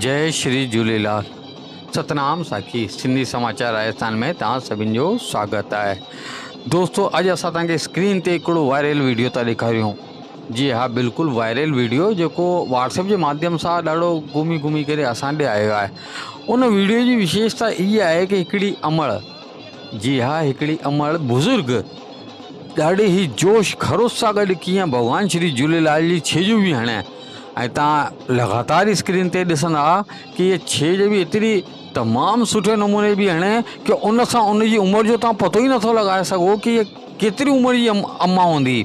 جئي شري جهوليلال ستنام ساکي سنڌي سماچار راجسٿان ۾ توهان سڀن جو سواگت آهي دوستو اڄ اسان توهان کي اسڪرين تي هڪڙو وائرل ويڊيو ٿا ڏيکاريون جي ها بلڪل وائرل ويڊيو جيڪو واٽس ايپ جي ماڌيم سان ڏاڍو گهمي گهمي ڪري اسان ڏي آيو آهي ان ويڊيو جي وشيشتا اها آهي ڪي هڪڙي امڙ جي ها هڪڙي امڙ بزرگ ڏاڍي هي جوش خروش سان گڏ ڪيئن ڀڳوان شري جهوليلال جي ڇيڄون به هڻي ۽ توهان لڳاتار اسڪرين تي ڏسندا ڪي هي ڇيڄ به ايتري تمام سٺي نموني به هڻي ڪي ان سان ان جي عمر جو توهان پتو ئي نٿو لڳائي سگهو ڪي هي ڪيتري عمر جي اما هوندي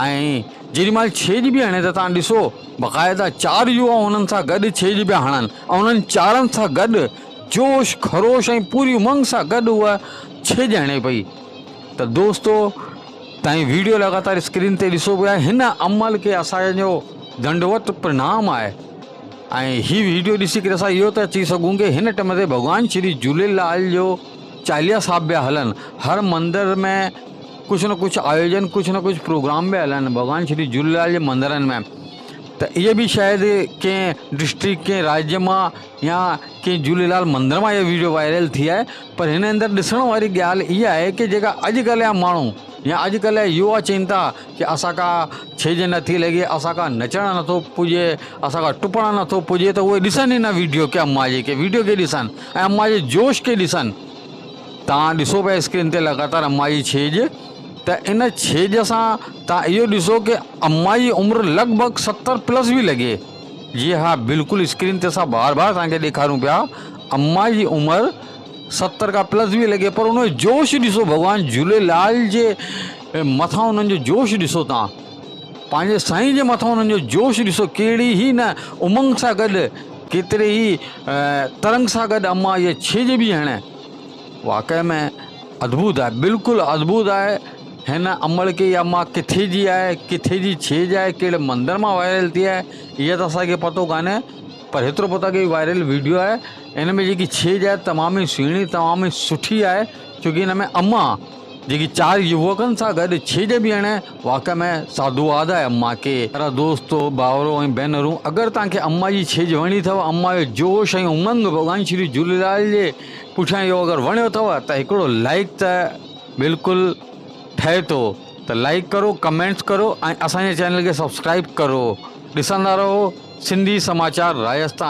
۽ جيڏي مهل ڇيڄ به هڻي ته توهان ڏسو باقاعده چار يووا انهن سان گڏ ڇيڄ پيا هڻن ۽ انهن چارن سان گڏ جوش خروش ۽ پوري امنگ سان گڏ اها ڇيڄ هڻي پئي ته دوستو تائين ويڊيو لڳاتار اسڪرين تي ڏسو پيا هن عمل کي اسان جو دنڊوت پرنام آهي ۽ هي ويڊيو ڏسي ڪري اسان اهو ٿا چئي سگهون ڪي هن ٽيم تي ڀڳوان شري جهوليلال جو چاليها صاحب پيا هلن هر مندر ۾ ڪجهه نه ڪجهه آيوجن ڪجهه نه ڪجهه پروگرام پيا هلن ڀڳوان شري جهوليلال جي مندرن ۾ ته اهي به شايد ڪنهن ڊسٽرڪٽ ڪنهن راجيه مان يا ڪنهن جهوليلال مندر مان اها ويڊيو وائرل ٿي آهي پر هن اندر ڏسڻ واري ڳالهه اها آهي ڪي جيڪا اڄڪلهه جا ماڻهو يا اڄڪلهه جا يووا چون ٿا ڪي اسان کان ڇيڄ نٿي لڳي اسان کان نچڻ نٿو پڄي اسان کان ٽپڻ نٿو پڄي ته اهي ڏسن هن ويڊيو کي اما جي کي ويڊيو کي ڏسن ۽ اما جي جوش کي ڏسن تان ڏسو پيا اسڪرين تي لڳاتار اما جي ڇيڄ ته ان ڇيڄ سان تان اهو ڏسو ڪي اما جي عمر لڳ ڀڳ 70 پلس به لڳي جي ها بلڪل اسڪرين تي اسان بار بار توهان کي ڏيکاريون پيا اما جي عمر 70 کان پلس به لڳي پر ان جو جوش ڏسو ڀڳوان جهوليلال جي مٿان انهن جو جوش ڏسو توهان پنهنجي سائين جي مٿان انهن جو جوش ڏسو ڪهڙي هي نه امنگ سان گڏ ڪيتري ئي ترنگ سان گڏ اما اهي ڇيڄ به هڻي واقعي ۾ ادڀت آهي بلڪل ادڀت آهي هن امڙ کي اها مان ڪٿي جي آهي ڪٿي جي ڇيڄ آهي ڪهڙي مندر مان وائرل ٿي آهي اها ته اسان کي پتو ڪانهي پر هيترو پتو آهي ڪي وائرل ويڊيو آهي ان ۾ جيڪي ڇيڄ آهي تمام ئي سهڻي تمام ئي سٺي آهي ڇو ڪي هن ۾ اما جيڪي چار يووڪن سان گڏ ڇيڄ به هڻي واقعي ۾ ساڌواد آهي اما کي. پيارا دوستو، ڀائرو ۽ ڀينرون اگر توهان کي اما جي ڇيڄ وڻي اٿو، اما جو جوش ۽ امنگ ڀڳوان شري جهوليلال جي پٺيان اهو اگر وڻيو اٿو ته هڪڙو لائيڪ ته بلڪل ٺهي ٿو ته لائيڪ ڪرو ڪمينٽس ڪرو ۽ اسان جي چينل کي سبسڪرائيب ڪرو ڏسندا رهو سنڌي سماچار راجستان.